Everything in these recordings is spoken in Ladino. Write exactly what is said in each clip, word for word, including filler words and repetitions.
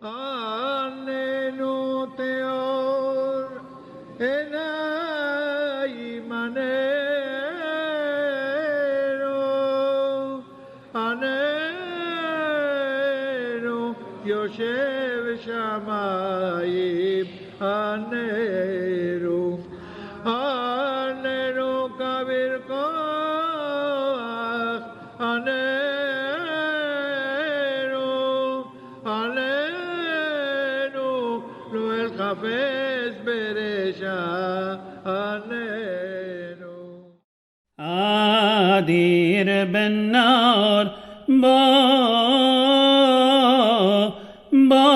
עננו טהור עיניים, עננו, עננו יושב שמים, עננו, עננו כביר כח, עננו, עננו, לא אל חפץ ברשע, עננו. אדיר בן נאור, בא, בא,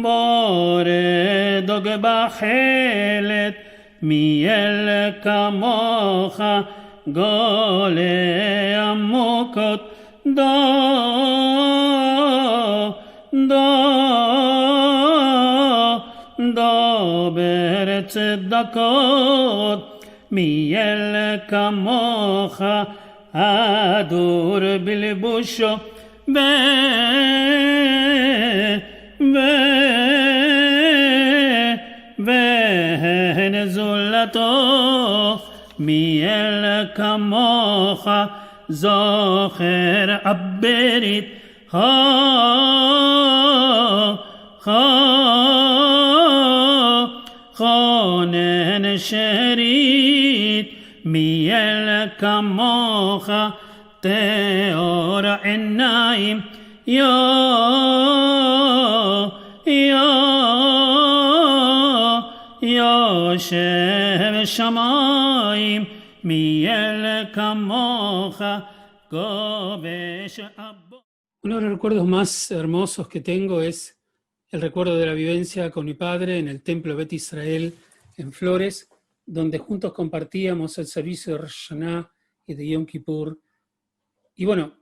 בורא דאגה בחלת, מי יהיה כמוך, גולה עמוקות, דא, דא, דא, דבר צדקות, מי יהיה כמוך, אדור בלבושו, ו, ו, ואין זולתו, מי יהיה כמוך, זוכר הברית, כה, כה, כונן שארית, מי יהיה כמוך, טהור עיניים, יא, יא, יושב שמים, מי יהיה כמוך, כובש אבות. Uno de los recuerdos más hermosos que tengo es el recuerdo de la vivencia con mi padre en el templo Bet Israel en Flores, donde juntos compartíamos el servicio de Rosh Hashanah y de Yom Kippur. Y bueno,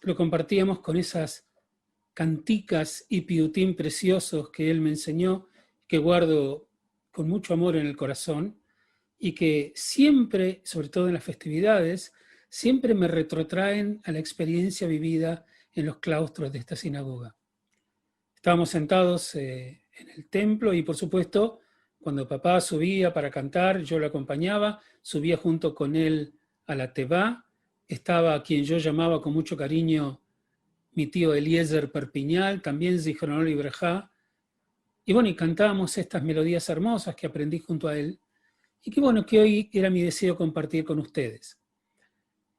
lo compartíamos con esas cantikas y piutim preciosos que él me enseñó, que guardo con mucho amor en el corazón, y que siempre, sobre todo en las festividades, siempre me retrotraen a la experiencia vivida en los claustros de esta sinagoga. Estábamos sentados, eh, en el templo y, por supuesto, cuando papá subía para cantar, yo lo acompañaba, subía junto con él a la tevá. Estaba quien yo llamaba con mucho cariño mi tío Eliezer Perpiñal, también Zichrono Libraja. Y bueno, y cantábamos estas melodías hermosas que aprendí junto a él y que, bueno, que hoy era mi deseo compartir con ustedes.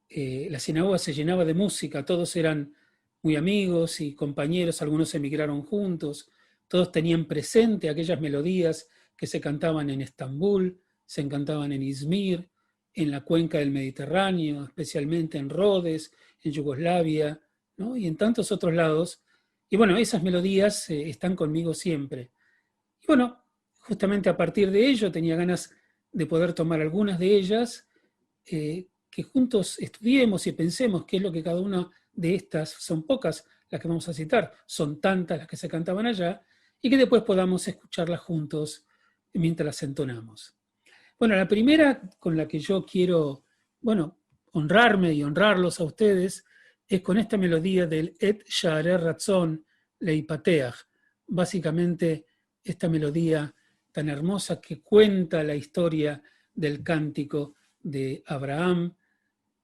Eh, la sinagoga se llenaba de música, todos eran muy amigos y compañeros, algunos emigraron juntos, todos tenían presente aquellas melodías que se cantaban en Estambul, se cantaban en Izmir, en la cuenca del Mediterráneo, especialmente en Rodes, en Yugoslavia, ¿no? Y en tantos otros lados. Y bueno, esas melodías, eh, están conmigo siempre. Y bueno, justamente a partir de ello tenía ganas de poder tomar algunas de ellas, eh, que juntos estudiemos y pensemos qué es lo que cada una de estas, son pocas las que vamos a citar, son tantas las que se cantaban allá, y que después podamos escucharlas juntos mientras las entonamos. Bueno, la primera con la que yo quiero, bueno, honrarme y honrarlos a ustedes es con esta melodía del Et Sha'are Ratzon Leipateach, básicamente esta melodía tan hermosa que cuenta la historia del cántico de Abraham,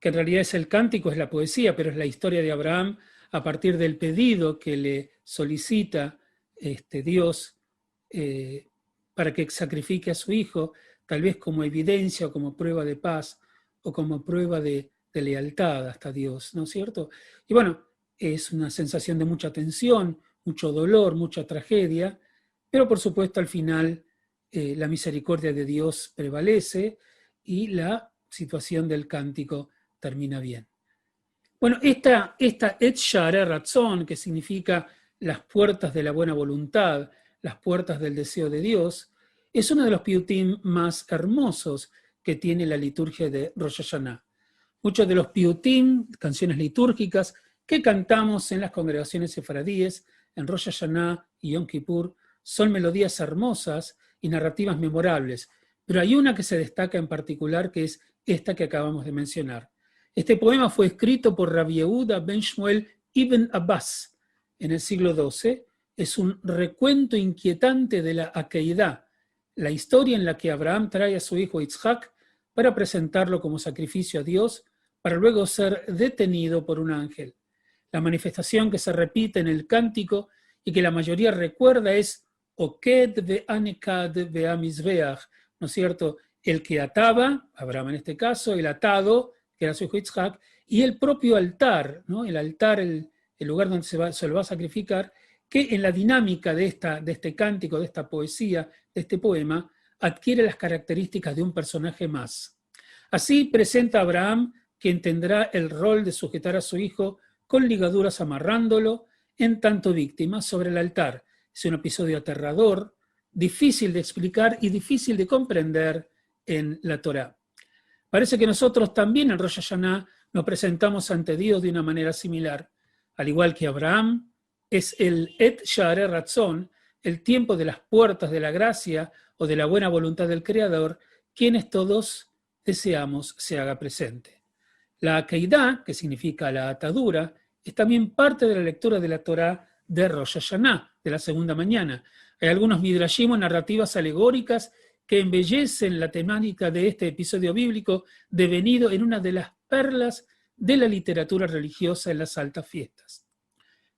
que en realidad es el cántico, es la poesía, pero es la historia de Abraham a partir del pedido que le solicita, este, Dios, eh, para que sacrifique a su hijo, tal vez como evidencia o como prueba de paz o como prueba de, de lealtad hasta Dios, ¿no es cierto? Y bueno, es una sensación de mucha tensión, mucho dolor, mucha tragedia, pero por supuesto al final, eh, la misericordia de Dios prevalece y la situación del cántico termina bien. Bueno, esta, esta Et Sha'are Ratzon, que significa las puertas de la buena voluntad, las puertas del deseo de Dios, es uno de los piutim más hermosos que tiene la liturgia de Rosh Hashanah. Muchos de los piutim, canciones litúrgicas, que cantamos en las congregaciones sefaradíes, en Rosh Hashanah y Yom Kippur, son melodías hermosas y narrativas memorables, pero hay una que se destaca en particular, que es esta que acabamos de mencionar. Este poema fue escrito por Rabbi Yehuda ben Shmuel ibn Abbas, en el siglo doce es un recuento inquietante de la Akeidá, la historia en la que Abraham trae a su hijo Yitzhak para presentarlo como sacrificio a Dios, para luego ser detenido por un ángel. La manifestación que se repite en el cántico y que la mayoría recuerda es Oked ve'anekad ve'amizbeach, ¿no es cierto? El que ataba, Abraham en este caso, el atado, que era su hijo Yitzhak, y el propio altar, ¿no? El altar, el, el lugar donde se, va, se lo va a sacrificar, que en la dinámica de, esta, de este cántico, de esta poesía, de este poema, adquiere las características de un personaje más. Así presenta Abraham quien tendrá el rol de sujetar a su hijo con ligaduras amarrándolo en tanto víctima sobre el altar. Es un episodio aterrador, difícil de explicar y difícil de comprender en la Torá. Parece que nosotros también en Rosh Hashanah nos presentamos ante Dios de una manera similar. Al igual que Abraham, es el Et Sha'are Ratzon, el tiempo de las puertas de la gracia o de la buena voluntad del Creador, quienes todos deseamos se haga presente. La Akeidá, que significa la atadura, es también parte de la lectura de la Torá de Rosh Hashanah, de la segunda mañana. Hay algunos midrashim o narrativas alegóricas que embellecen la temática de este episodio bíblico, devenido en una de las perlas de la literatura religiosa en las altas fiestas.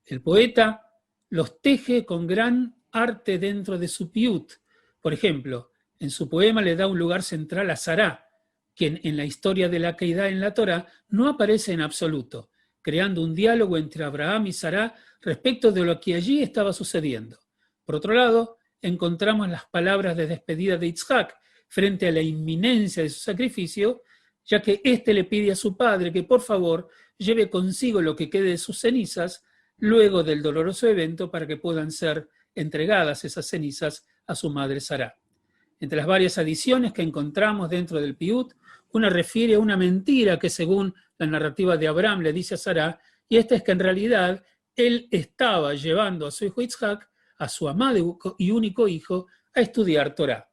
El poeta los teje con gran arte dentro de su piut. Por ejemplo, en su poema le da un lugar central a Sará, quien en la historia de la Akeidá en la Torá no aparece en absoluto, creando un diálogo entre Abraham y Sará respecto de lo que allí estaba sucediendo. Por otro lado, encontramos las palabras de despedida de Yitzhak frente a la inminencia de su sacrificio, ya que este le pide a su padre que por favor lleve consigo lo que quede de sus cenizas luego del doloroso evento para que puedan ser entregadas esas cenizas a su madre Sará. Entre las varias adiciones que encontramos dentro del piut, una refiere a una mentira que según la narrativa de Abraham le dice a Sará, y esta es que en realidad él estaba llevando a su hijo Yitzhak, a su amado y único hijo, a estudiar Torá.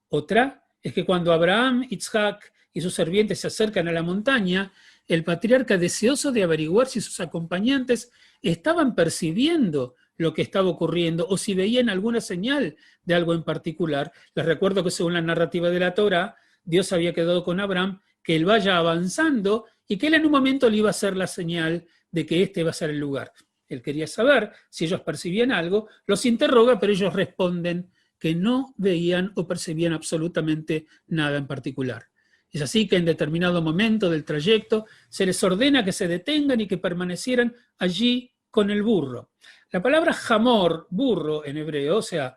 Otra es que cuando Abraham, Yitzhak y sus servientes se acercan a la montaña, el patriarca, deseoso de averiguar si sus acompañantes estaban percibiendo lo que estaba ocurriendo o si veían alguna señal de algo en particular. Les recuerdo que según la narrativa de la Torá, Dios había quedado con Abraham que él vaya avanzando y que él en un momento le iba a hacer la señal de que este iba a ser el lugar. Él quería saber si ellos percibían algo, los interroga, pero ellos responden que no veían o percibían absolutamente nada en particular. Es así que en determinado momento del trayecto se les ordena que se detengan y que permanecieran allí con el burro. La palabra hamor, burro en hebreo, o sea,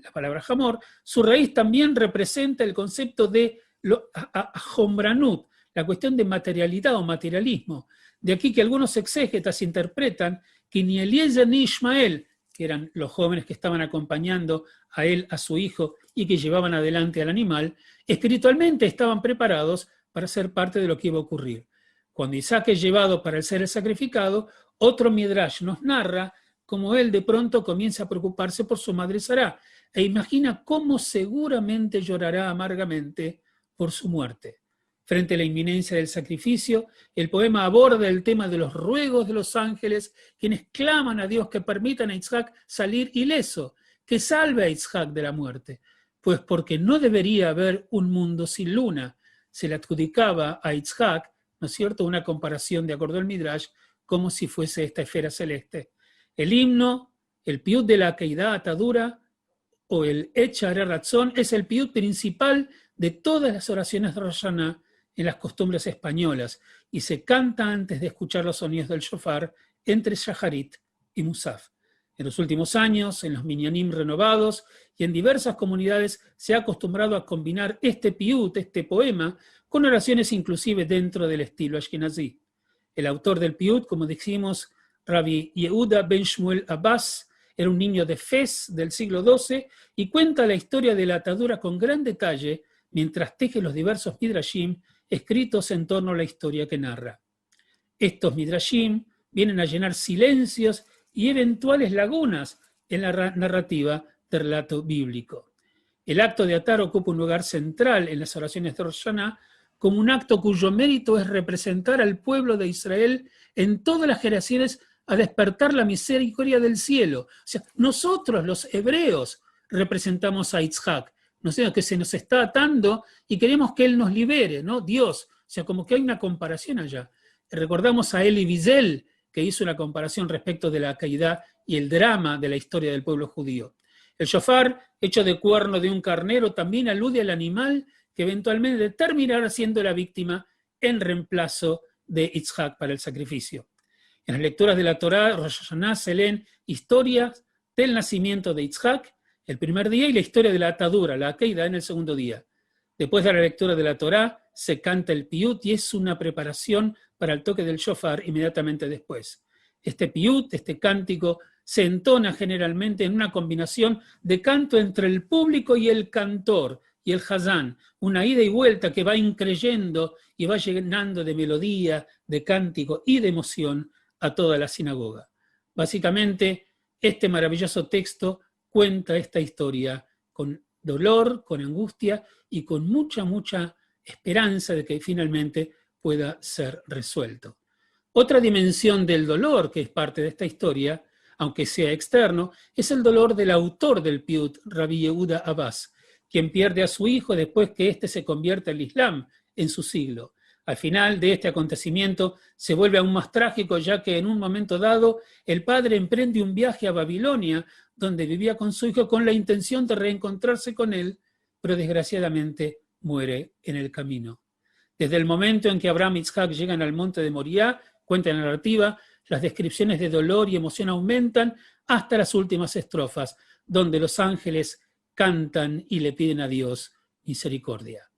la palabra hamor, su raíz también representa el concepto de lo, a, a, ajomranut, la cuestión de materialidad o materialismo. De aquí que algunos exégetas interpretan que ni Eliezer ni Ishmael, que eran los jóvenes que estaban acompañando a él, a su hijo, y que llevaban adelante al animal, espiritualmente estaban preparados para ser parte de lo que iba a ocurrir. Cuando Isaac es llevado para ser el sacrificado, otro midrash nos narra cómo él de pronto comienza a preocuparse por su madre Sará e imagina cómo seguramente llorará amargamente por su muerte. Frente a la inminencia del sacrificio, el poema aborda el tema de los ruegos de los ángeles, quienes claman a Dios que permitan a Isaac salir ileso, que salve a Isaac de la muerte. Pues porque no debería haber un mundo sin luna. Se le adjudicaba a Isaac, ¿no es cierto?, una comparación de acuerdo al Midrash, como si fuese esta esfera celeste. El himno, el piut de la Akeidá, atadura, o el Et Sha'are Ratzon, es el piut principal de todas las oraciones de Rosh Hashanah en las costumbres españolas y se canta antes de escuchar los sonidos del shofar entre Shaharit y Musaf. En los últimos años, en los minyanim renovados y en diversas comunidades, se ha acostumbrado a combinar este piut, este poema, con oraciones inclusive dentro del estilo ashkenazí. El autor del piut, como dijimos, Rabbi Yehuda ben Shmuel Abbas, era un niño de Fez del siglo doce y cuenta la historia de la atadura con gran detalle mientras teje los diversos midrashim escritos en torno a la historia que narra. Estos midrashim vienen a llenar silencios y eventuales lagunas en la ra-, narrativa del relato bíblico. El acto de atar ocupa un lugar central en las oraciones de Rosh Hashanah como un acto cuyo mérito es representar al pueblo de Israel en todas las generaciones a despertar la misericordia del cielo. O sea, nosotros los hebreos representamos a Yitzhak, ¿no es cierto? Que se nos está atando y queremos que él nos libere, ¿no? Dios, o sea, como que hay una comparación allá. Recordamos a Elie Wiesel, que hizo una comparación respecto de la Akeida y el drama de la historia del pueblo judío. El shofar, hecho de cuerno de un carnero, también alude al animal que eventualmente terminará siendo la víctima en reemplazo de Yitzhak para el sacrificio. En las lecturas de la Torá, Rosh Hashaná, se leen historias del nacimiento de Yitzhak el primer día y la historia de la atadura, la Akeida, en el segundo día. Después de la lectura de la Torá, se canta el piyut y es una preparación para el toque del shofar inmediatamente después. Este piyut, este cántico, se entona generalmente en una combinación de canto entre el público y el cantor y el hazán, una ida y vuelta que va increyendo y va llenando de melodía, de cántico y de emoción a toda la sinagoga. Básicamente, este maravilloso texto cuenta esta historia con dolor, con angustia y con mucha, mucha esperanza de que finalmente pueda ser resuelto. Otra dimensión del dolor que es parte de esta historia, aunque sea externo, es el dolor del autor del piyut, Rabbi Yehuda Abbas, quien pierde a su hijo después que éste se convierte al Islam en su siglo. Al final de este acontecimiento se vuelve aún más trágico, ya que en un momento dado el padre emprende un viaje a Babilonia, donde vivía con su hijo, con la intención de reencontrarse con él, pero desgraciadamente muere en el camino. Desde el momento en que Abraham y Yitzhak llegan al monte de Moriah, cuenta la narrativa, las descripciones de dolor y emoción aumentan hasta las últimas estrofas, donde los ángeles cantan y le piden a Dios misericordia.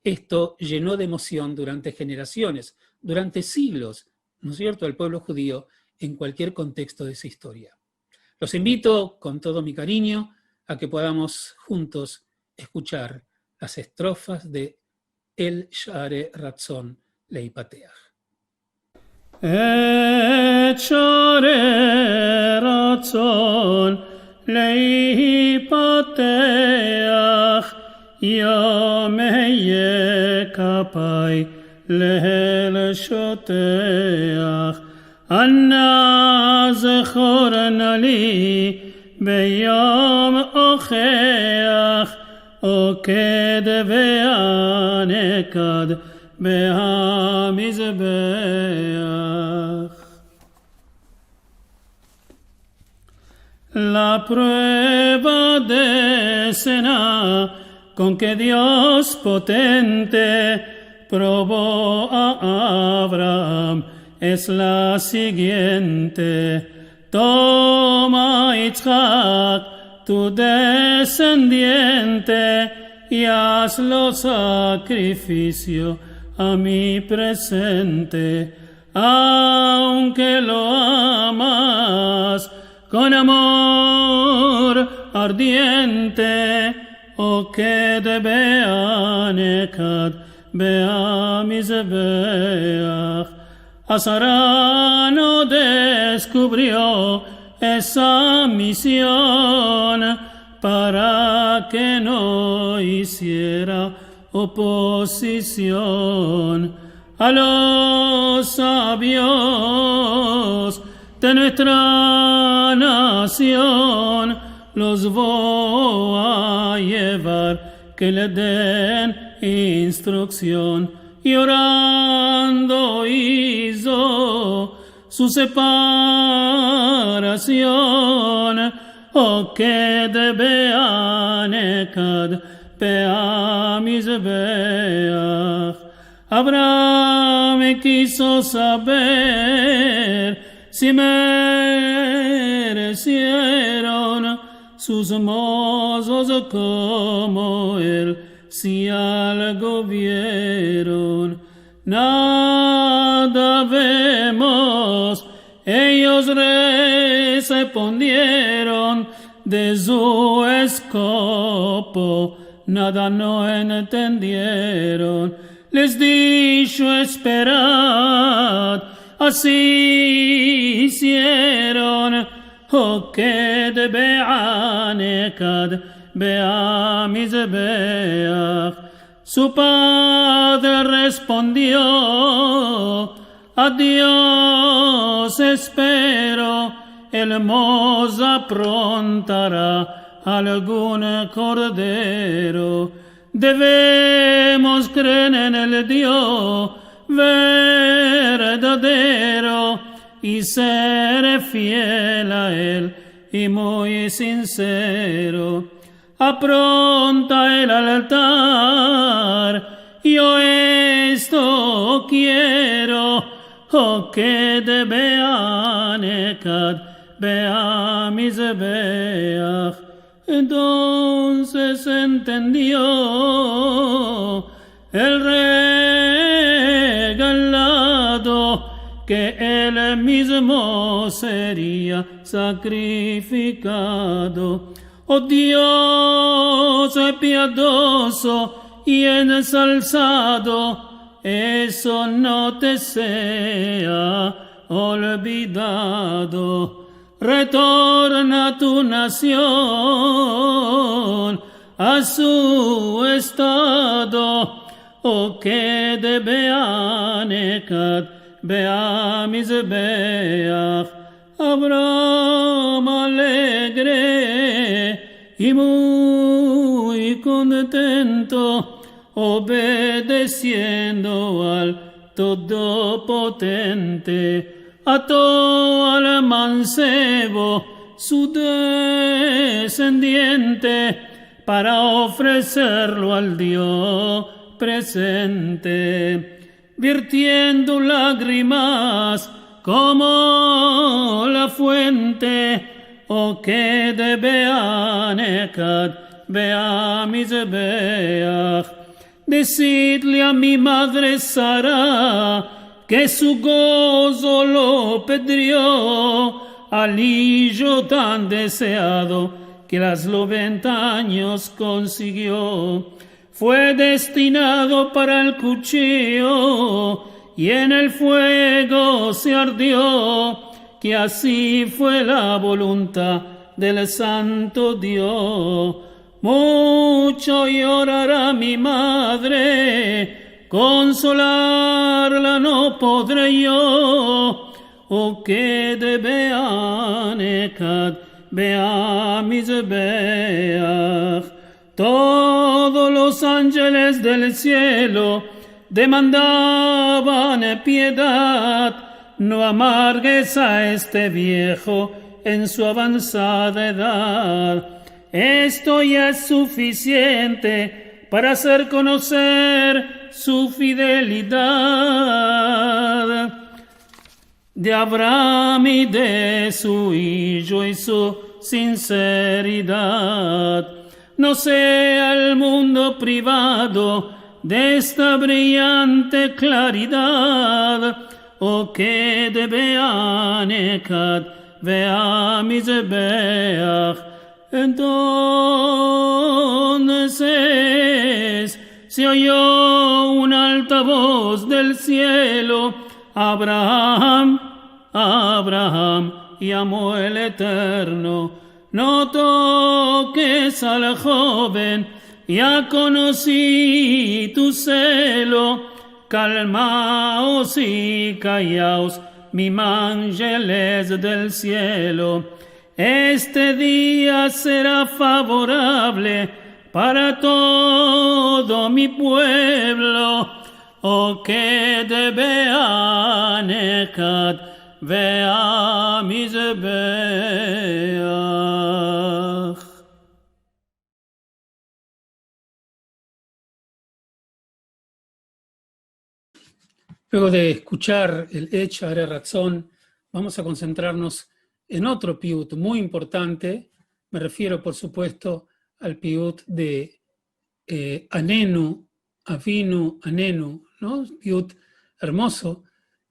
Esto llenó de emoción durante generaciones, durante siglos, ¿no es cierto?, al pueblo judío en cualquier contexto de su historia. Los invito con todo mi cariño a que podamos juntos escuchar las estrofas de El Share Ratzon Leipateach. את שערי רצון להיפתח, יום אהיה כפי לה' שוטח. אנא זכור נא לי ביום אוכח, אוקד ואנקד בהמזבח. La prueba de escena con que Dios potente probó a Abraham es la siguiente. Toma, Yitzhak, tu desendiente, y hazlo sakrifisio a mi presente. Aunke lo amas kon amor ardiente, oked veanekad veamizbeach. Asara no deskuvrio esa mision para ke no iziera opozision. A los savios de nuestra nasion los vo a yevar ke le den instruksion. Yorando izo su separasion, oked veanekad veamizbeach. Abraham kizo saver si meresieron sus mozos komo el, si algo vieron. Nada vemos, eyos respondieron, de su eskopo nada no entendieron. Les disho: esperad. Ansi izieron. Oked veanekad veamizbeach. Su padre respondio: A Dios espero, el mos aprontara algun kordero. Devemos kreer en el Dio verdadero i ser fiel a el i muy sinsero. Apronta el altar, yo esto kiero, o kede be'ane kad be'amizbeach. Entonses entendio el regalado ke el mizmo seria sakrifikado. O Dios piadozo i ensalsado, eso no te sea olvidado. Retorna tu nasion a su estado, o kede be'ane kad be'amizbeach. Abraham alegre i muy kontento, obedesiendo al Todopotente, ato al mansebo, su desendiente, para ofreserlo al Dio presente, virtiendo lagrimas komo la fuente, o kede be'ane kad be'amizbeach. Desidle a mi madre Sara ke su gozo lo pedrio al ijo tan deseado ke a los noventa anyos konsigio. Fue destinado para el kuchillo i en el fuego se ardio, ke ansi fue la voluntad del santo Dio. Mucho llorara mi madre, konsolarla no podre yo, o kede be'ane kad be'amizbeach. Todos los anjeles del sielo demandavan piedad, no amargues a este viejo en su avansada edad. Esto ya es sufisiente para azer konoser su fidelidad de Abraham i de su ijo i su sinseridad. No sea el mundo privado de esta briyante klaridad, o kede be'ane kad be'amizbeach. Entonses se oyo una alta voz del sielo: Abraham, Abraham, yamo el Eterno, no tokes al joven, ya konosi tu selo. Kalmaos i kallaos, mi anjeles del sielo. Este dia sera favorable para todo mi puevlo, o kede be'ane kad be'amizbeach. Luego de eskuchar el Etz Ha'ara Ratzon, vamos a konsentrarmos en otro piyut muy importante. Me refiero, por supuesto, al piyut de, eh, Anenu, Avinu, Anenu, no? Piyut ermozo,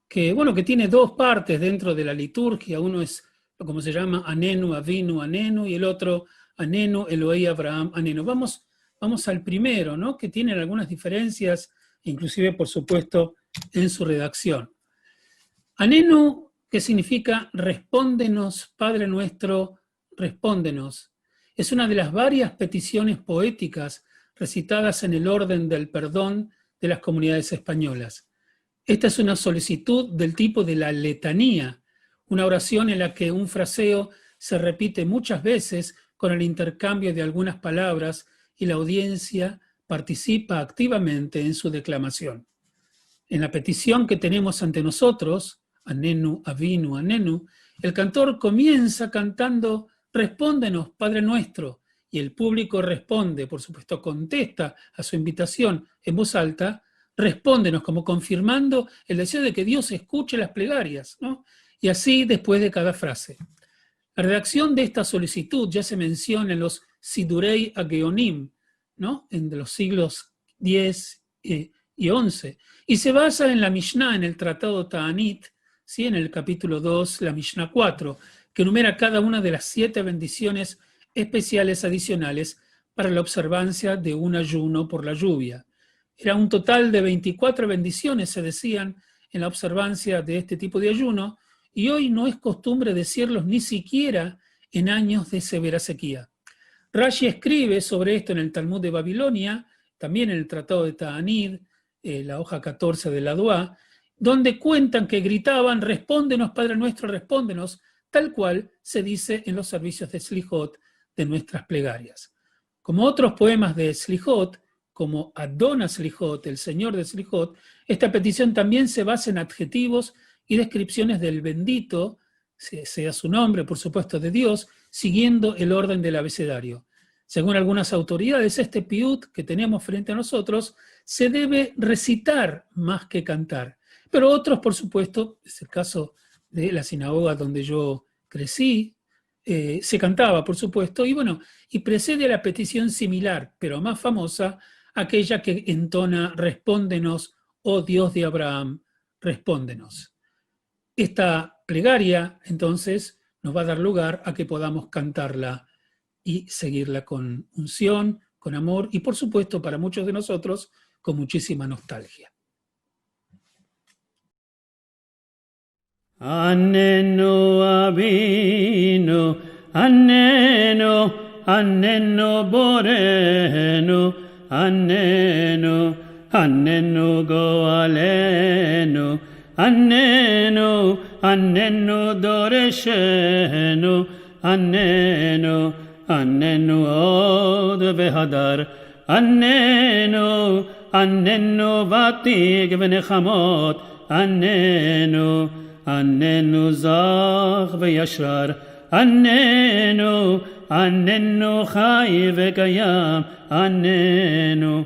ke, bueno, ke tiene dos partes dentro de la liturgia. Uno es, komo se yama, Anenu, Avinu, Anenu, i el otro, Anenu, Elohei Avraham, Anenu. Vamos, vamos al primero, no? Ke tienen algunas diferensias, inklusive, por supuesto, en su redaksion. Anenu, ke signifika Respóndenos, Padre nuestro, respóndenos, es una de las varias peticiones poéticas recitadas en el orden del perdón de las comunidades españolas. Esta es una solicitud del tipo de la letanía, una oración en la que un fraseo se repite muchas veces con el intercambio de algunas palabras y la audiencia participa activamente en su declamación. En la petición que tenemos ante nosotros, Anenu, Avinu, Anenu, el cantor comienza cantando: "Respóndenos, Padre nuestro", y el público responde, por supuesto, contesta a su invitación en voz alta: "Respóndenos", como confirmando el deseo de que Dios escuche las plegarias, ¿no? Y así después de cada frase. La redacción de esta solicitud ya se menciona en los Sidurei Ageonim, ¿no? En los siglos diez, eh, y once, y se basa en la Mishnah, en el tratado Ta'anit, ¿sí? En el capítulo dos, la Mishnah cuatro, que enumera cada una de las siete bendiciones especiales adicionales para la observancia de un ayuno por la lluvia. Era un total de veinticuatro bendiciones, se decían, en la observancia de este tipo de ayuno, y hoy no es costumbre decirlos ni siquiera en años de severa sequía. Rashi escribe sobre esto en el Talmud de Babilonia, también en el Tratado de Ta'anit, eh, la hoja catorce de la Dua, donde cuentan que gritaban: "Respóndenos, Padre nuestro, respóndenos", tal cual se dice en los servicios de Slijot de nuestras plegarias. Como otros poemas de Slijot, como Adon Slijot, el Señor de Slijot, esta petición también se basa en adjetivos y descripciones del bendito, se-, sea su nombre, por supuesto, de Dios, siguiendo el orden del abecedario. Según algunas autoridades, este piyut que tenemos frente a nosotros se debe recitar más que cantar. Pero otros, por supuesto, es el caso de la sinagoga donde yo crecí, eh, se cantaba, por supuesto, y bueno, y precede a la petición similar, pero más famosa, aquella que entona: "Respóndenos, oh Dios de Abraham, respóndenos". Esta plegaria, entonces, nos va a dar lugar a que podamos cantarla y seguirla con unción, con amor y, por supuesto, para muchos de nosotros, con muchísima nostalgia. עננו אבינו, עננו, עננו בוראנו, עננו, עננו גואלנו, עננו, עננו דורשנו, עננו, עננו עוד והדר, עננו, עננו ותיק ונחמות, עננו, עננו זך וישר, עננו, עננו חי וקיים, עננו,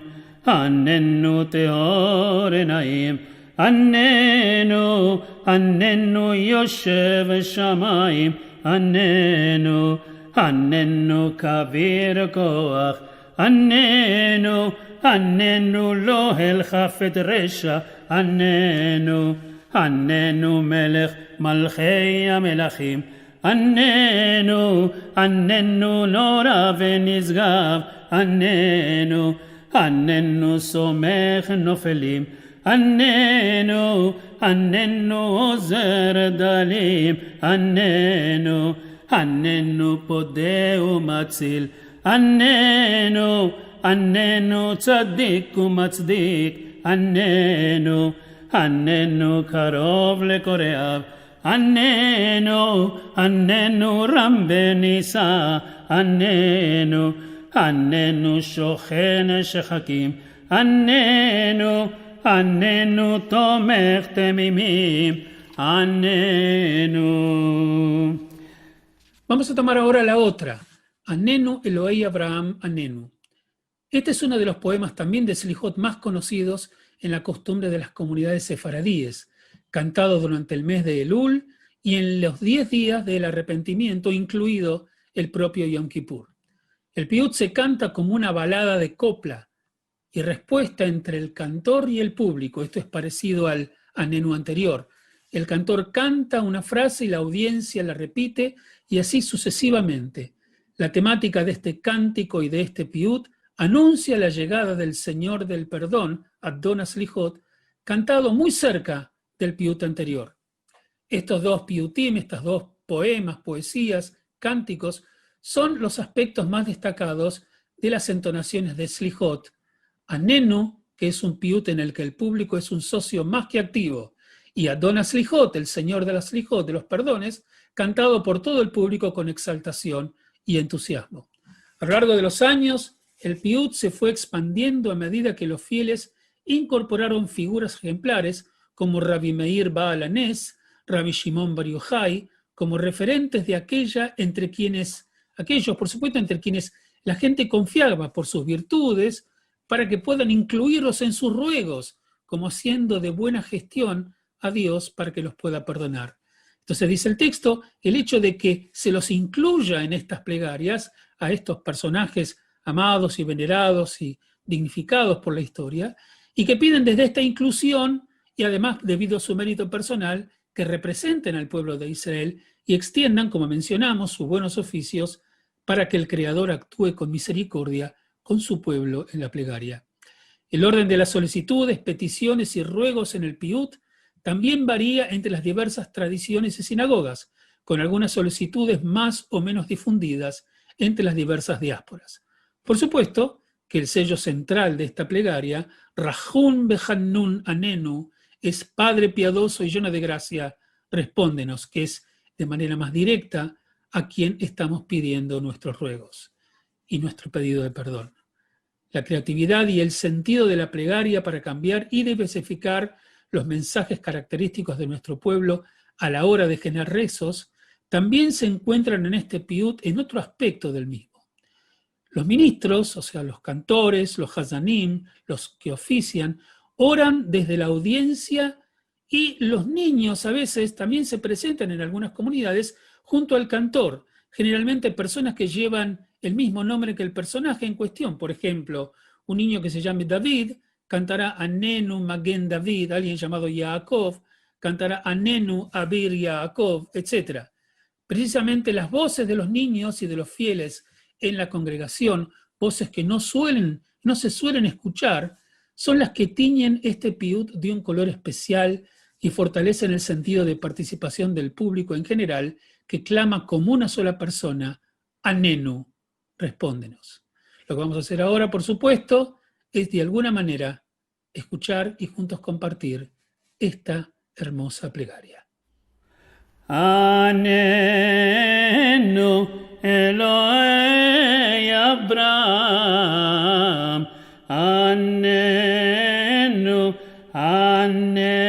עננו טהור עיניים, עננו, עננו יושב שמים, עננו, עננו כביר כח, עננו, עננו לא אל חפת רשע, עננו, עננו מלך מלכי המלכים, עננו, עננו נורא ונשגב, עננו, עננו סומך נופלים, עננו, עננו עוזר דלים, עננו, עננו פודה ומציל, עננו, עננו צדיק ומצדיק, עננו, עננו קרוב לקוראיו, עננו, עננו רם בנישא, עננו, עננו שוכן שחקים, עננו, עננו תומך תמימים, עננו. Vamos a tomar ahora la otra, Anenu Elohei Abraham Anenu. Este es uno de los poemas también de Slijot más conocidos en la costumbre de las comunidades sefaradíes, cantado durante el mes de Elul y en los diez días del arrepentimiento, incluido el propio Yom Kippur. El piyut se canta como una balada de copla y respuesta entre el cantor y el público. Esto es parecido al Anenu anterior. El cantor canta una frase y la audiencia la repite, y así sucesivamente. La temática de este cántico y de este piyut anuncia la llegada del Señor del Perdón, Adon Slijot, cantado muy cerca del piyut anterior. Estos dos piyutim, estos dos poemas, poesías, cánticos, son los aspectos más destacados de las entonaciones de Slijot. Anenu, que es un piut en el que el público es un socio más que activo, y Adon Aslijot, el señor de las slijot, de los perdones, cantado por todo el público con exaltación y entusiasmo. A lo largo de los años, el piut se fue expandiendo a medida que los fieles incorporaron figuras ejemplares como Rabbi Meir Baal Hanes, Rabbi Shimon Bar Yochai, como referentes de aquella entre quienes, aquellos, por supuesto, entre quienes la gente confiaba por sus virtudes, para que puedan incluirlos en sus ruegos, como haciendo de buena gestión a Dios para que los pueda perdonar. Entonces dice el texto, el hecho de que se los incluya en estas plegarias, a estos personajes amados y venerados y dignificados por la historia, y que piden desde esta inclusión, y además debido a su mérito personal, que representen al pueblo de Israel y extiendan, como mencionamos, sus buenos oficios para que el Creador actúe con misericordia con su pueblo en la plegaria. El orden de las solicitudes, peticiones y ruegos en el piut también varía entre las diversas tradiciones y sinagogas, con algunas solicitudes más o menos difundidas entre las diversas diásporas. Por supuesto que el sello central de esta plegaria, Rachum Behanun Anenu, es Padre piadoso y lleno de gracia, respóndenos, que es de manera más directa a quien estamos pidiendo nuestros ruegos y nuestro pedido de perdón. La creatividad y el sentido de la plegaria para cambiar y diversificar los mensajes característicos de nuestro pueblo a la hora de generar rezos también se encuentran en este piut en otro aspecto del mismo. Los ministros, o sea, los cantores, los hazanim, los que ofician, oran desde la audiencia y los niños a veces también se presentan en algunas comunidades junto al cantor, generalmente personas que llevan el mismo nombre que el personaje en cuestión. Por ejemplo, un niño que se llame David cantará Anenu Magen David, alguien llamado Yaakov cantará Anenu Abir Yaakov, etcétera. Precisamente las voces de los niños y de los fieles en la congregación, voces que no suelen, no se suelen escuchar, son las que tiñen este piut de un color especial y fortalecen el sentido de participación del público en general, que clama como una sola persona: Anenu, respóndenos. Lo que vamos a hacer ahora, por supuesto, es de alguna manera escuchar y juntos compartir esta hermosa plegaria. Anenu Elohe Avraham, Anenu, Anenu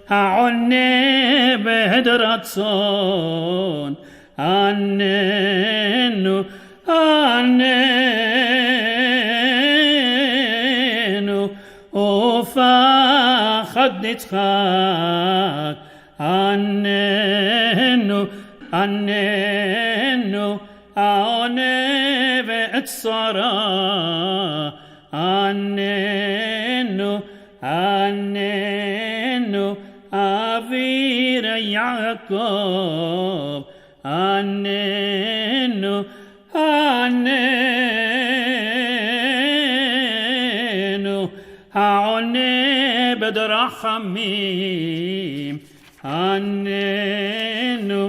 Haone Bed Ratzon, Anenu, Anenu Ufachad Nitzchak, Anenu, Anenu Haone Bed Sara, Anenu, Anenu Abir Yaakov, Anenu, Anenu Haone Bed Rachamim, Anenu,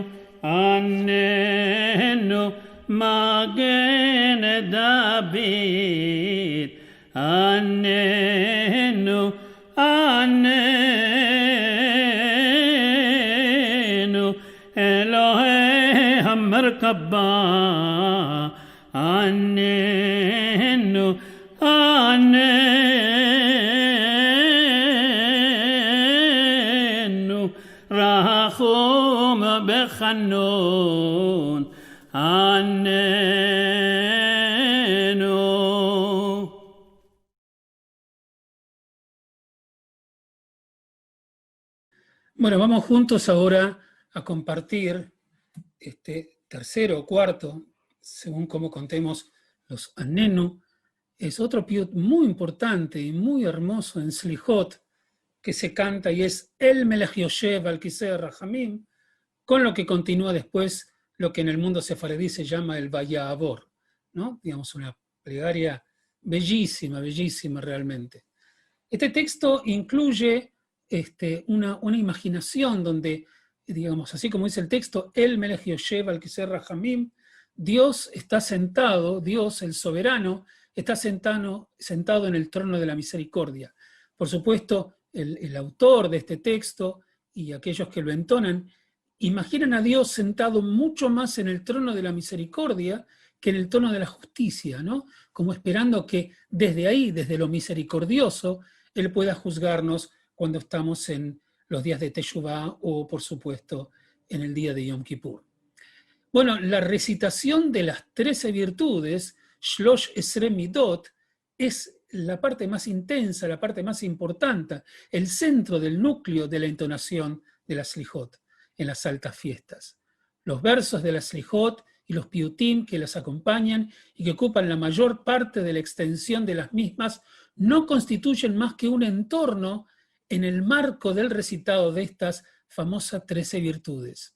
Anenu Magen David, Anenu, Anenu Elohe Hamerkaba, Anenu, Anenu Rachum Behanun, Anenu. Bueno, vamos juntos ahora a compartir este tercero o cuarto, según cómo contemos los Anenu. Es otro piut muy importante y muy hermoso en Slijot que se canta y es El Melech Yoshev al Kiseh Rachamim, con lo que continúa después lo que en el mundo sefaradí se llama el Vaya'avor, ¿no? Digamos, una plegaria bellísima, bellísima realmente. Este texto incluye este, una, una imaginación donde, digamos, así como dice el texto, El Melech Yoshev al Kiseh Rachamim, Dios está sentado, Dios el soberano, está sentado, sentado en el trono de la misericordia. Por supuesto, el, el autor de este texto y aquellos que lo entonan imaginan a Dios sentado mucho más en el trono de la misericordia que en el trono de la justicia, ¿no? Como esperando que desde ahí, desde lo misericordioso, Él pueda juzgarnos cuando estamos en los días de Teshuvah o, por supuesto, en el día de Yom Kippur. Bueno, la recitación de las trece virtudes, Shlosh Esre Midot, es la parte más intensa, la parte más importante, el centro del núcleo de la entonación de las Slijot en las altas fiestas. Los versos de las Slijot y los piutim que las acompañan y que ocupan la mayor parte de la extensión de las mismas no constituyen más que un entorno en el marco del recitado de estas famosas trece virtudes.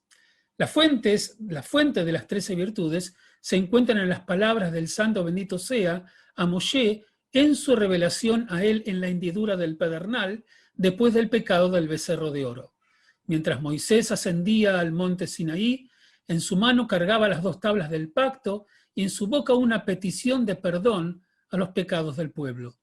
Las fuentes, la fuente de las trece virtudes se encuentran en las palabras del santo bendito sea a Moshe en su revelación a él en la hendidura del pedernal después del pecado del becerro de oro. Mientras Moisés ascendía al monte Sinaí, en su mano cargaba las dos tablas del pacto y en su boca una petición de perdón a los pecados del pueblo.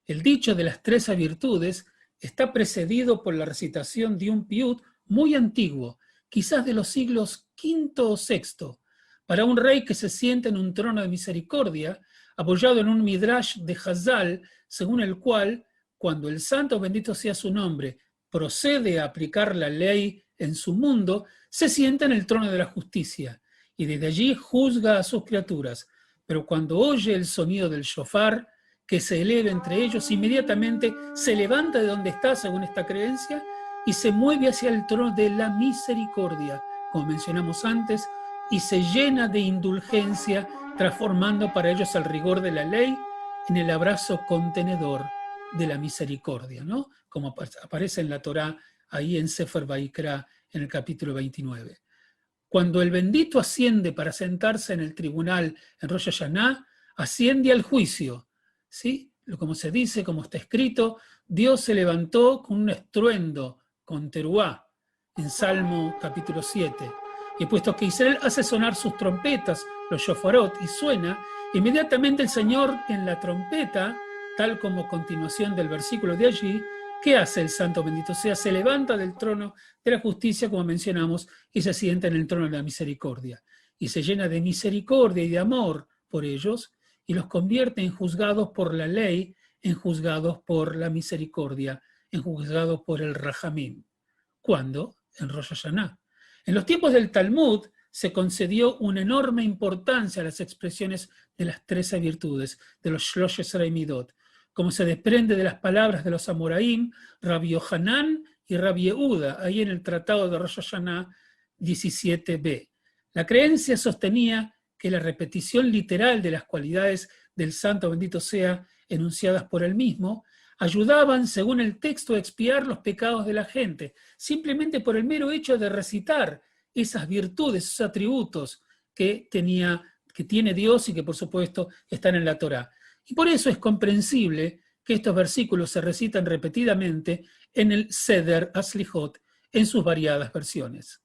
El dicho de las trece virtudes está precedido por la recitación de un piut muy antiguo, quizás de los siglos quinto o sexto, para un rey que se sienta en un trono de misericordia, apoyado en un midrash de Hazal, según el cual, cuando el santo bendito sea su nombre procede a aplicar la ley en su mundo, se sienta en el trono de la justicia y desde allí juzga a sus criaturas. Pero cuando oye el sonido del shofar, que se eleva entre ellos, inmediatamente se levanta de donde está, según esta creencia, y se mueve hacia el trono de la misericordia, como mencionamos antes, y se llena de indulgencia, transformando para ellos el rigor de la ley en el abrazo contenedor de la misericordia, ¿no? Como apa-, aparece en la Torá, ahí en Sefer Vaikra, en el capítulo veintinueve. Cuando el bendito asciende para sentarse en el tribunal en Rosh Hashanah, asciende al juicio, ¿sí? Lo, como se dice, como está escrito, Dios se levantó con un estruendo, con teruá, en Salmo capítulo siete. Y puesto que Israel hace sonar sus trompetas, los shofarot, y suena, inmediatamente el Señor en la trompeta, tal como continuación del versículo de allí, ¿qué hace el santo bendito sea? Se levanta del trono de la justicia, como mencionamos, y se sienta en el trono de la misericordia. Y se llena de misericordia y de amor por ellos, y los convierte en juzgados por la ley, en juzgados por la misericordia, en juzgados por el Rahamim. ¿Cuándo? En Rosh Hashanah. En los tiempos del Talmud se concedió una enorme importancia a las expresiones de las trece virtudes, de los Shlosh Esrei Midot, como se desprende de las palabras de los Amoraim, Rabbi Yohanan y Rabbi Yehuda, ahí en el Tratado de Rosh Hashanah diecisiete b. La creencia sostenía que la repetición literal de las cualidades del santo bendito sea, enunciadas por él mismo, ayudaban, según el texto, a expiar los pecados de la gente, simplemente por el mero hecho de recitar esas virtudes, esos atributos que tenía, que tiene Dios y que, por supuesto, están en la Torá. Y por eso es comprensible que estos versículos se recitan repetidamente en el Seder Aslijot, en sus variadas versiones.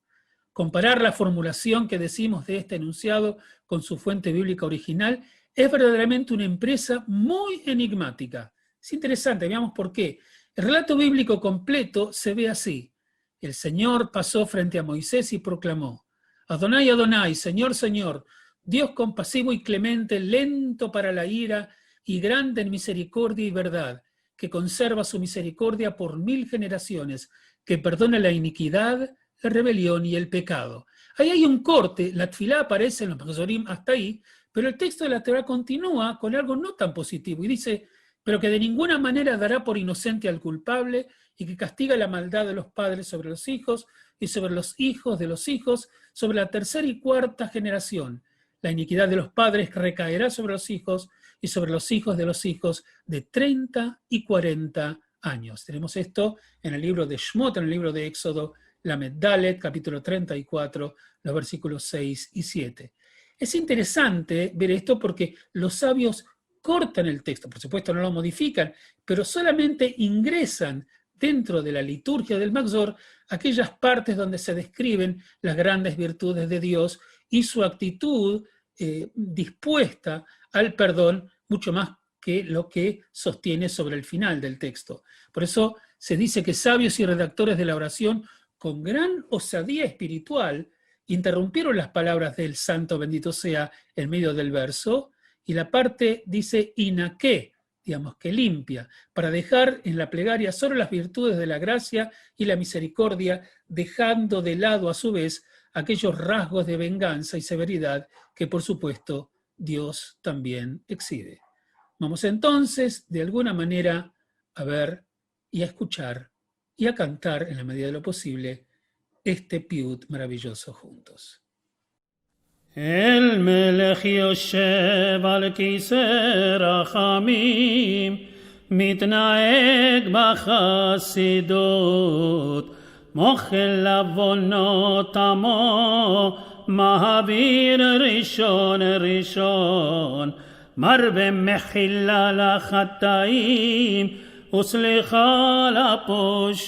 Comparar la formulación que decimos de este enunciado con su fuente bíblica original es verdaderamente una empresa muy enigmática. Es interesante, veamos por qué. El relato bíblico completo se ve así. El Señor pasó frente a Moisés y proclamó: Adonai, Adonai, Señor, Señor, Dios compasivo y clemente, lento para la ira y grande en misericordia y verdad, que conserva su misericordia por mil generaciones, que perdona la iniquidad, la rebelión y el pecado. Ahí hay un corte, la tefilá aparece en los Mahzorim hasta ahí, pero el texto de la Torá continúa con algo no tan positivo y dice: pero que de ninguna manera dará por inocente al culpable y que castiga la maldad de los padres sobre los hijos y sobre los hijos de los hijos, sobre la tercera y cuarta generación. La iniquidad de los padres recaerá sobre los hijos y sobre los hijos de los hijos de treinta y cuarenta años. Tenemos esto en el libro de Shmot, en el libro de Éxodo, Lamed Dalet, capítulo treinta y cuatro, los versículos seis y siete. Es interesante ver esto porque los sabios cortan el texto, por supuesto no lo modifican, pero solamente ingresan dentro de la liturgia del Mahzor aquellas partes donde se describen las grandes virtudes de Dios y su actitud, eh, dispuesta al perdón mucho más que lo que sostiene sobre el final del texto. Por eso se dice que sabios y redactores de la oración, con gran osadía espiritual, interrumpieron las palabras del santo bendito sea en medio del verso, y la parte dice inaké, digamos que limpia, para dejar en la plegaria solo las virtudes de la gracia y la misericordia, dejando de lado a su vez aquellos rasgos de venganza y severidad que, por supuesto, Dios también exhibe. Vamos entonces, de alguna manera, a ver y a escuchar y a cantar en la medida de lo posible este piut maravilloso juntos. אל מלך יושב על כסא רחמים, מתנהג בחסידות, מוחל עוונות עמו, מעביר ראשון ראשון, מרבה מחילה לחטאים וסליחה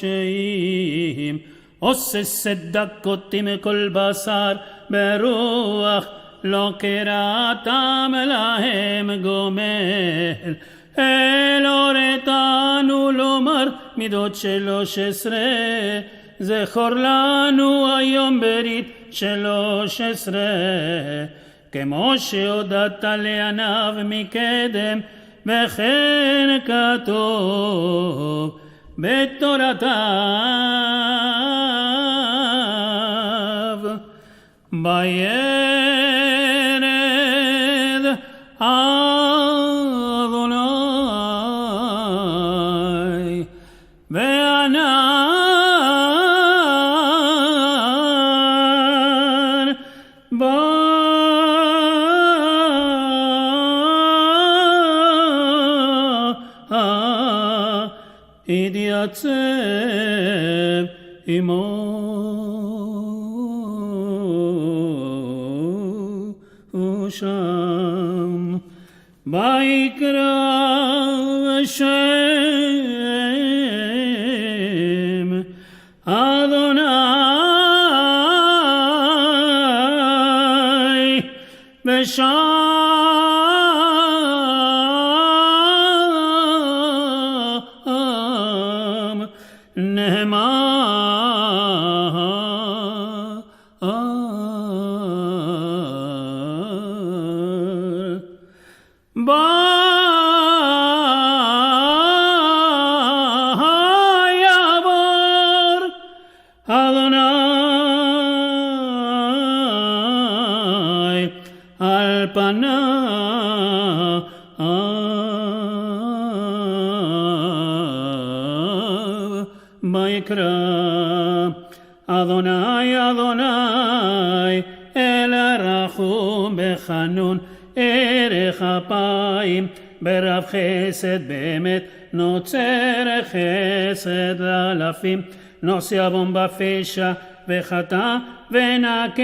לפושעים, עושה צדקות עם כל בשר ברוח, לא כרעתם להם גומל. אל הורתנו לומר מידות שלוש עשרה, זכור לנו היום ברית שלוש עשרה, כמו שהודעת לעניו מקדם, וכן כתוב בתורתיו. וירד אדוני וענן בם, התייצב עמו שם. ויקרא שם אדוני ושם נאמר ויעבור אדוני על פניו ויקרא אדוני, אדוני, אל הרחום וחנון, ארך אפיים, ורב חסד ואמת, נוצר חסד לאלפים, נושא עוון ופשע וחטא ונקה,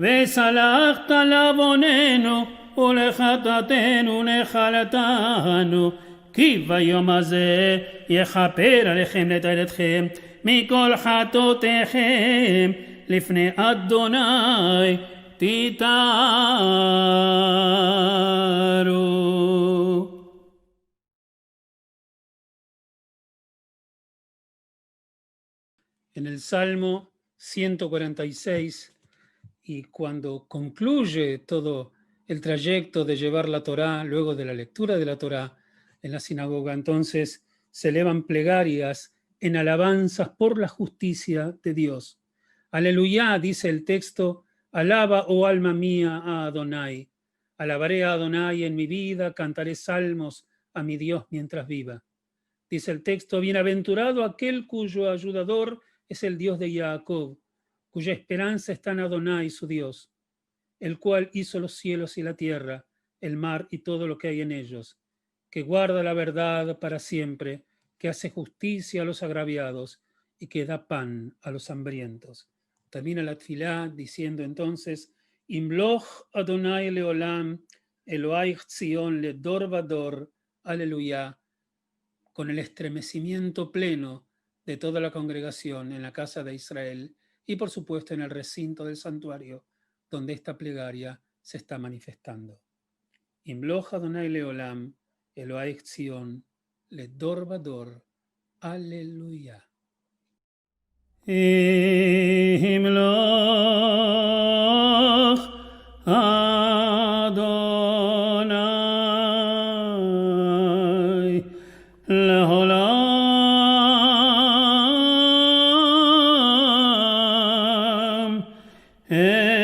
וסלחת לעווננו ולחטאתנו נחלתנו, כי ביום הזה יכפר עליכם נטלתכם מכל חטאותיכם, לפני אדוני תתערו. En el Salmo ciento cuarenta y seis, y cuando concluye todo el trayecto de llevar la Torá, luego de la lectura de la Torá en la sinagoga, entonces se elevan plegarias en alabanzas por la justicia de Dios. Aleluya, dice el texto, alaba, oh alma mía, a Adonai. Alabaré a Adonai en mi vida, cantaré salmos a mi Dios mientras viva. Dice el texto, bienaventurado aquel cuyo ayudador es el Dios de Jacob, cuya esperanza está en Adonai, su Dios, el cual hizo los cielos y la tierra, el mar y todo lo que hay en ellos, que guarda la verdad para siempre, que hace justicia a los agraviados y que da pan a los hambrientos. Termina la tefilá diciendo entonces, Imloch Adonai leolam, Eloheich Tzion ledor vador, aleluya, con el estremecimiento pleno de toda la congregación en la casa de Israel y, por supuesto, en el recinto del santuario donde esta plegaria se está manifestando. Imloch Adonai leolam, Eloheich Tzion, ledor vador. Aleluya. Imloch Adonai leolam, Eloheich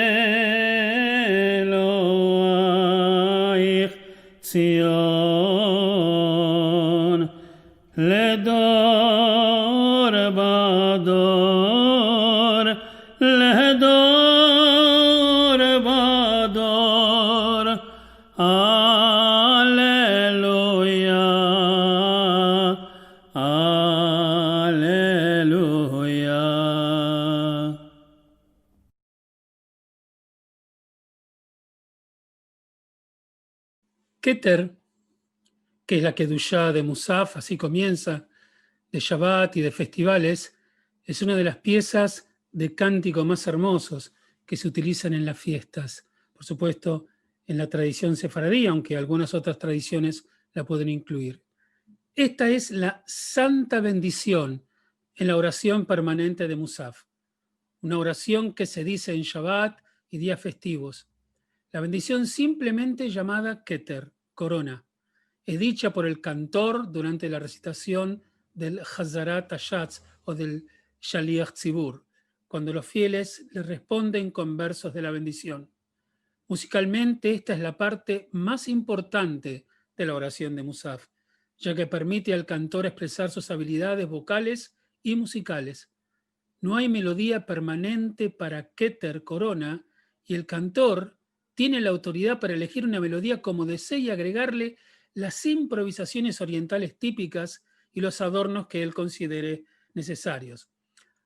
Tzion, ledor vador, ledor vador. Aleluya, aleluya. Keter, que es la Kedusha de Musaf, así comienza, de Shabbat y de festivales, es una de las piezas de cántico más hermosas que se utilizan en las fiestas. Por supuesto, en la tradición sefaradí, aunque algunas otras tradiciones la pueden incluir. Esta es la santa bendición en la oración permanente de Musaf, una oración que se dice en Shabbat y días festivos. La bendición simplemente llamada Keter, corona, es dicha por el cantor durante la recitación del Hazarat Hashatz o del Shaliach Tzibur, cuando los fieles le responden con versos de la bendición. Musicalmente, esta es la parte más importante de la oración de Musaf, ya que permite al cantor expresar sus habilidades vocales y musicales. No hay melodía permanente para Keter, corona, y el cantor tiene la autoridad para elegir una melodía como desee y agregarle las improvisaciones orientales típicas y los adornos que él considere necesarios.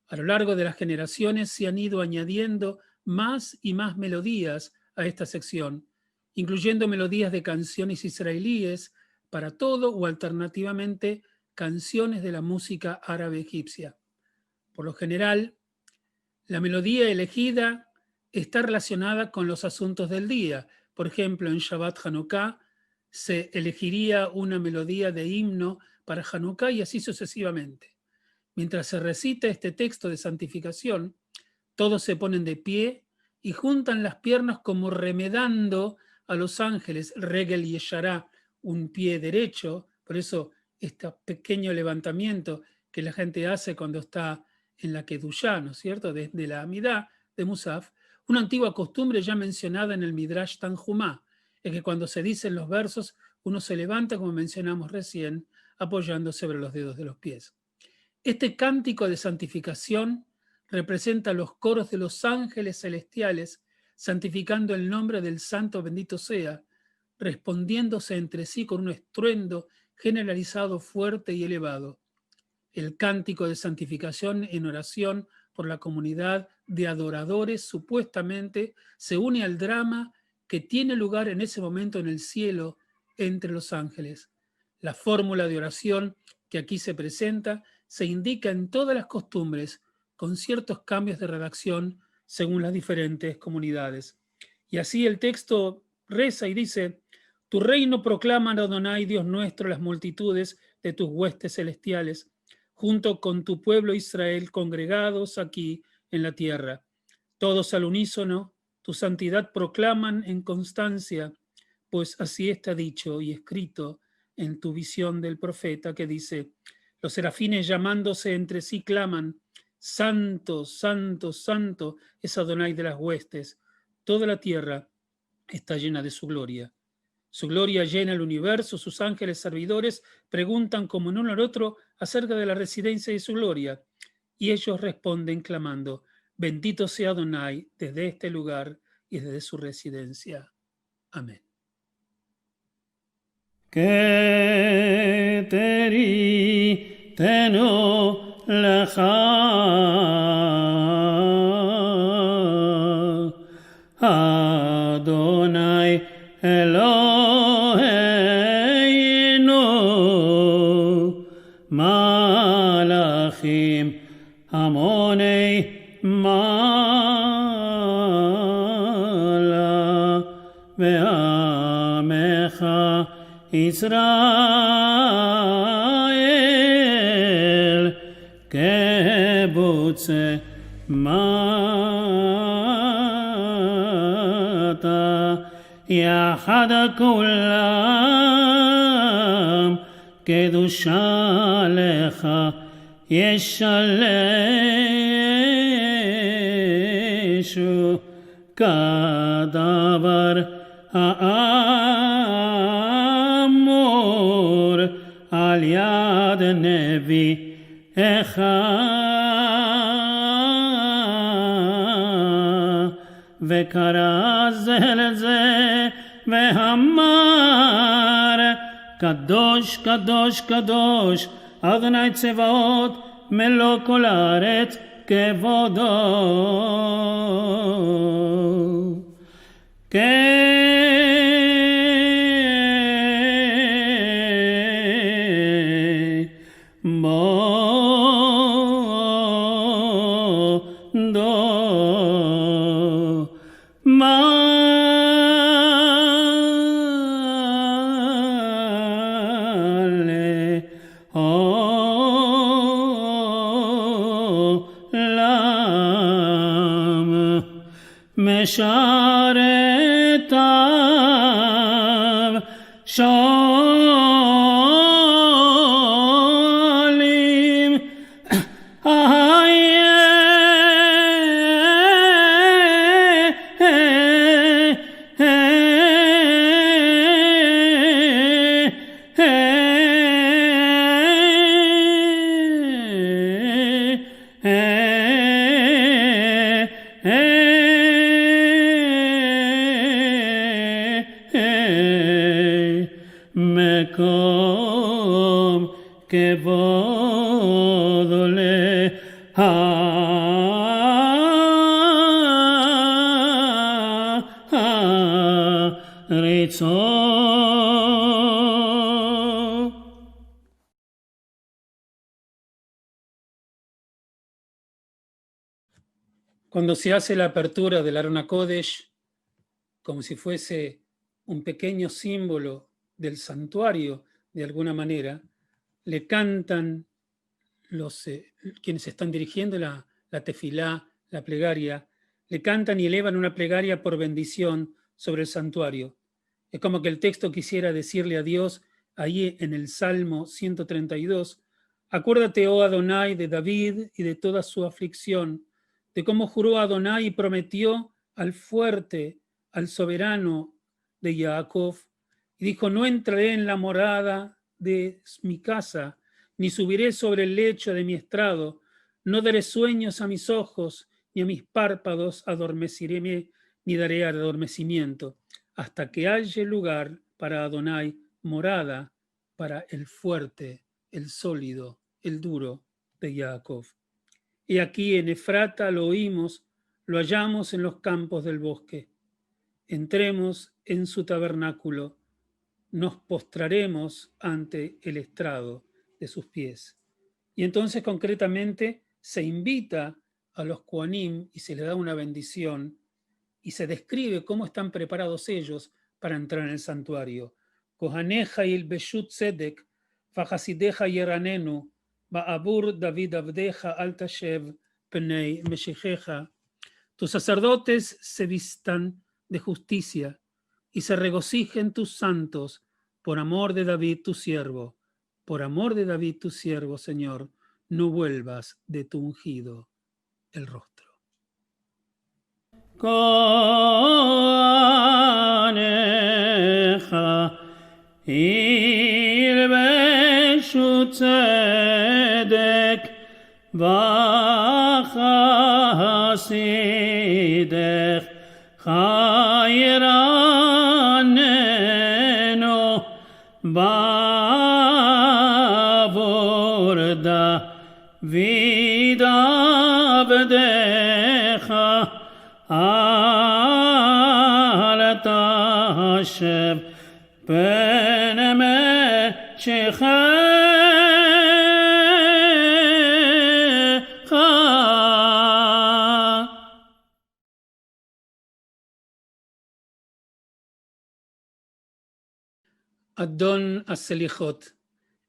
A lo largo de las generaciones se han ido añadiendo más y más melodías a esta sección, incluyendo melodías de canciones israelíes para todo o alternativamente canciones de la música árabe egipcia. Por lo general, la melodía elegida está relacionada con los asuntos del día. Por ejemplo, en Shabbat Hanukkah se elegiría una melodía de himno para Hanukkah y así sucesivamente. Mientras se recita este texto de santificación, todos se ponen de pie y juntan las piernas como remedando a los ángeles, regel yeshara, un pie derecho, por eso este pequeño levantamiento que la gente hace cuando está en la Kedushá, ¿no es cierto? Desde la Amidá de Musaf, una antigua costumbre ya mencionada en el Midrash Tanhumá, es que cuando se dicen los versos, uno se levanta, como mencionamos recién, apoyando sobre los dedos de los pies. Este cántico de santificación representa los coros de los ángeles celestiales, santificando el nombre del Santo bendito sea, respondiéndose entre sí con un estruendo generalizado, fuerte y elevado. El cántico de santificación en oración por la comunidad de adoradores supuestamente se une al drama que tiene lugar en ese momento en el cielo entre los ángeles. La fórmula de oración que aquí se presenta se indica en todas las costumbres, con ciertos cambios de redacción según las diferentes comunidades. Y así el texto reza y dice: Tu reino proclaman, Adonai, Dios nuestro, las multitudes de tus huestes celestiales, junto con tu pueblo Israel, congregados aquí en la tierra. Todos al unísono, tu santidad proclaman en constancia, pues así está dicho y escrito en tu visión del profeta, que dice: Los serafines, llamándose entre sí, claman: Santo, santo, santo es Adonai de las huestes. Toda la tierra está llena de su gloria. Su gloria llena el universo, sus ángeles servidores preguntan como en uno al otro acerca de la residencia de su gloria, y ellos responden clamando: Bendito sea Adonai desde este lugar y desde su residencia. Amén. Keteri tenu lecha, Adonai Eloheinu, malachim amonei mala ve'am עמך ישראל קבוצי מטה, יחד כולם קדושה לך ישלשו. כדבר האמור על יד נביאך, וקרא זה לזה ואמר, קדוש, קדוש, קדוש, אדוני צבאות, מלוא כל הארץ כבודו. כן, מודה לעולם, משרתיו שואלים, מקום כבוד להעריצו. Cuando se hace la apertura del Aron HaKodesh, como si fuese un pequeño símbolo del santuario, de alguna manera, le cantan los, eh, quienes están dirigiendo la, la tefilá, la plegaria, le cantan y elevan una plegaria por bendición sobre el santuario. Es como que el texto quisiera decirle a Dios, ahí en el Salmo ciento treinta y dos, acuérdate, oh Adonai, de David y de toda su aflicción, de cómo juró Adonai y prometió al fuerte, al soberano de Jacob, y dijo: no entraré en la morada de mi casa, ni subiré sobre el lecho de mi estrado, no daré sueños a mis ojos, ni a mis párpados adormeciré, ni daré adormecimiento, hasta que haya lugar para Adonai, morada para el fuerte, el sólido, el duro de Jacob. He aquí, en Efrata lo oímos, lo hallamos en los campos del bosque. Entremos en su tabernáculo, nos postraremos ante el estrado de sus pies. Y entonces, concretamente, se invita a los Kohanim y se les da una bendición, y se describe cómo están preparados ellos para entrar en el santuario. Kohaneja ילבשו צדק, וחסידיך ירננו, בעבור דוד עבדך אל תשב פני משיחך. Tus sacerdotes se vistan de justicia, y se regocijen tus santos, por amor de David tu siervo. Por amor de David tu siervo, Señor, no vuelvas de tu ungido el rostro. כהניך ילבשו צדק, וחסידיך ירננו, בעבור דוד עבדך אל תשב פני משיחך. Adon Aselijot,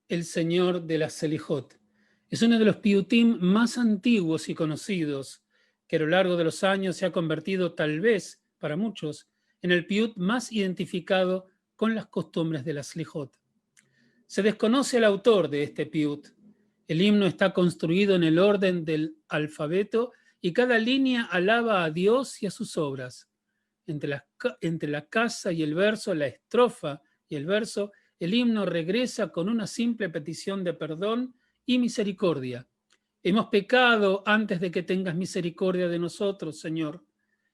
el Señor de las Selijot. Es uno de los piutim más antiguos y conocidos, que a lo largo de los años se ha convertido, tal vez para muchos, en el piut más identificado con las costumbres de las Slijot. Se desconoce el autor de este piut. El himno está construido en el orden del alfabeto y cada línea alaba a Dios y a sus obras. Entre la ca-, entre la kaza y el verso, la estrofa y el verso, el himno regresa con una simple petición de perdón y misericordia. Hemos pecado antes de que tengas misericordia de nosotros, Señor.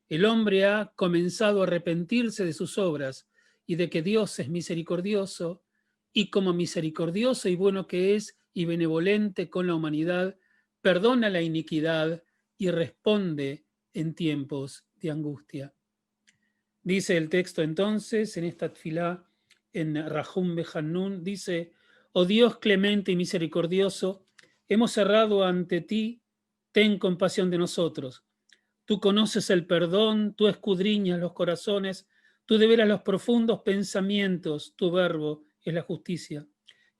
El hombre ha comenzado a arrepentirse de sus obras y de que Dios es misericordioso, y como misericordioso y bueno que es y benevolente con la humanidad, perdona la iniquidad y responde en tiempos de angustia. Dice el texto entonces, en esta tefilá, en Rahum Behanun, dice: Oh Dios clemente y misericordioso, hemos errado ante ti, ten compasión de nosotros. Tú conoces el perdón, tú escudriñas los corazones, tú develas los profundos pensamientos, tu verbo es la justicia.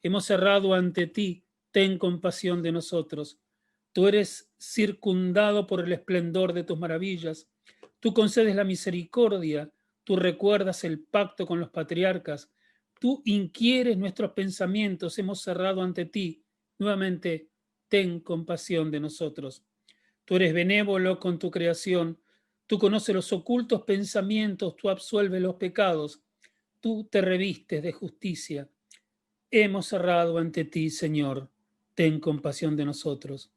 Hemos errado ante ti, ten compasión de nosotros. Tú eres circundado por el esplendor de tus maravillas. Tú concedes la misericordia, tú recuerdas el pacto con los patriarcas. Tú inquieres nuestros pensamientos, hemos errado ante ti. Nuevamente, ten compasión de nosotros. Tú eres benévolo con tu creación. Tú conoces los ocultos pensamientos, tú absuelves los pecados. Tú te revistes de justicia. Hemos errado ante ti, Señor, ten compasión de nosotros.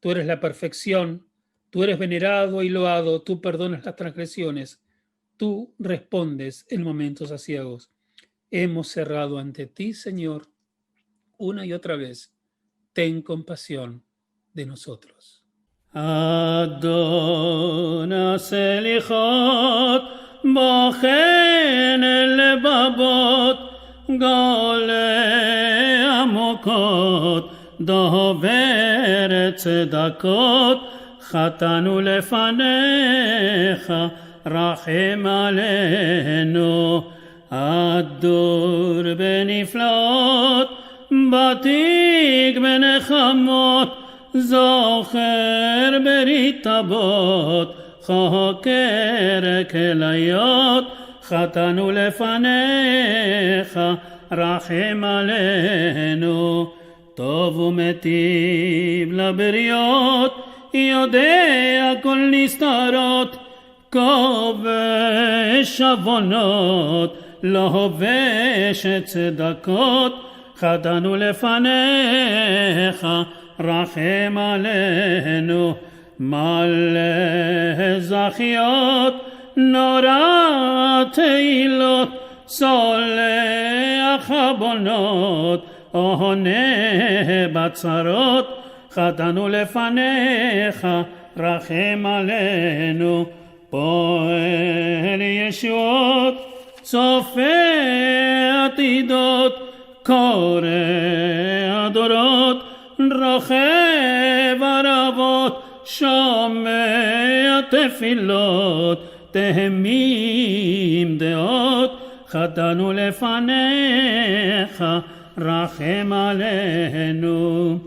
Tú eres la perfección, tú eres venerado y loado, tú perdonas las transgresiones, tú respondes en momentos aciagos. Hemos errado ante ti, Señor, una y otra vez. Ten compasión de nosotros. אדון הסליחות, בוחן לבבות, גולה עמוקות, דובר צדקות, חטאנו לפניך, רחם עלינו. אדור בנפלאות, ותיק בנחמות, זוכר ברית אבות, חוקר כליות, חטאנו לפניך, רחם עלינו. טוב ומטיב לבריות, יודע כל נסתרות, כובש עוונות, לובש צדקות, חטאנו לפניך, רחם עלינו. מלא זכיות, נורא תהילות, סולח עוונות, עונה בצרות, חטאנו לפניך, רחם עלינו. פועל ישועות, צופה עתידות, קורע הדורות, רוכב ערבות, שומע תפילות, תמים דעות, חטאנו לפניך, רחם עלינו.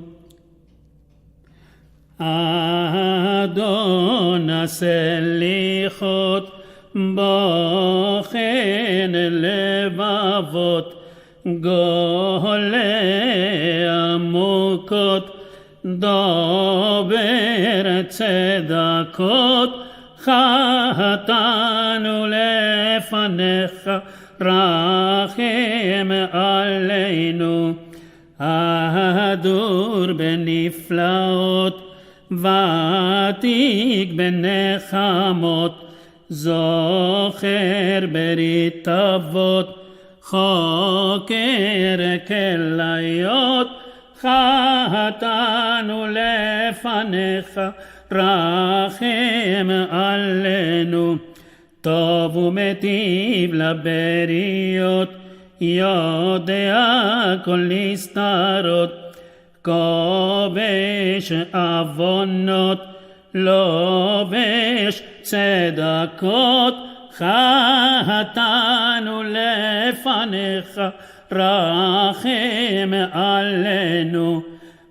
אדון הסליחות, בוחן לבבות, גולה עמוקות, דובר צדקות, חטאנו לפניך, רחם עלינו. אדור בנפלאות, ותיק בנחמות, זוכר ברית אבות, חוקר כליות, חטאנו לפניך, רחם עלינו. טוב ומטיב לבריות, יודע כל נסתרות, כובש עוונות, לובש צדקות, חטאנו לפניך, רחם עלינו,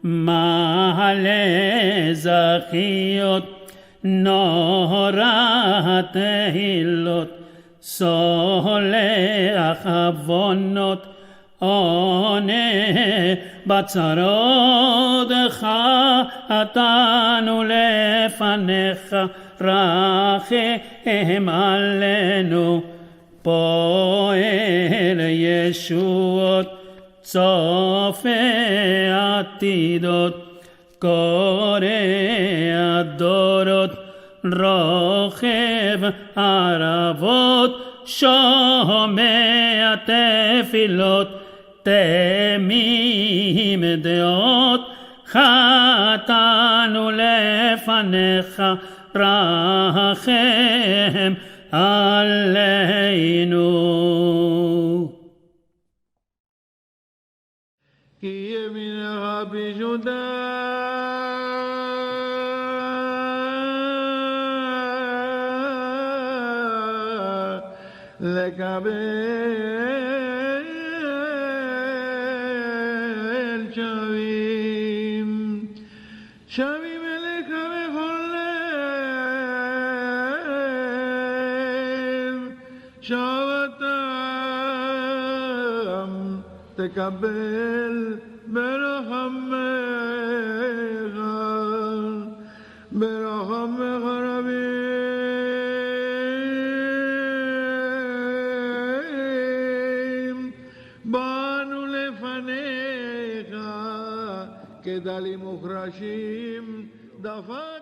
מלא זכיות, נורא תהילות, סולח עוונות, עונה בצרות, חטאנו לפניך, רחם עלינו. פועל ישועות, צופה עתידות, קורע דורות, רוכב ערבות, שומע תפילות, תמים דעות, חטאנו לפניך, רחם עלינו. כי ימינך פשוטה לקבל שווים. שווים אליך בכל לב, שוותם תקבל ברחמיך, ברחמיך הרבים. באנו לפניך כדלים מוחרשים, דפקנו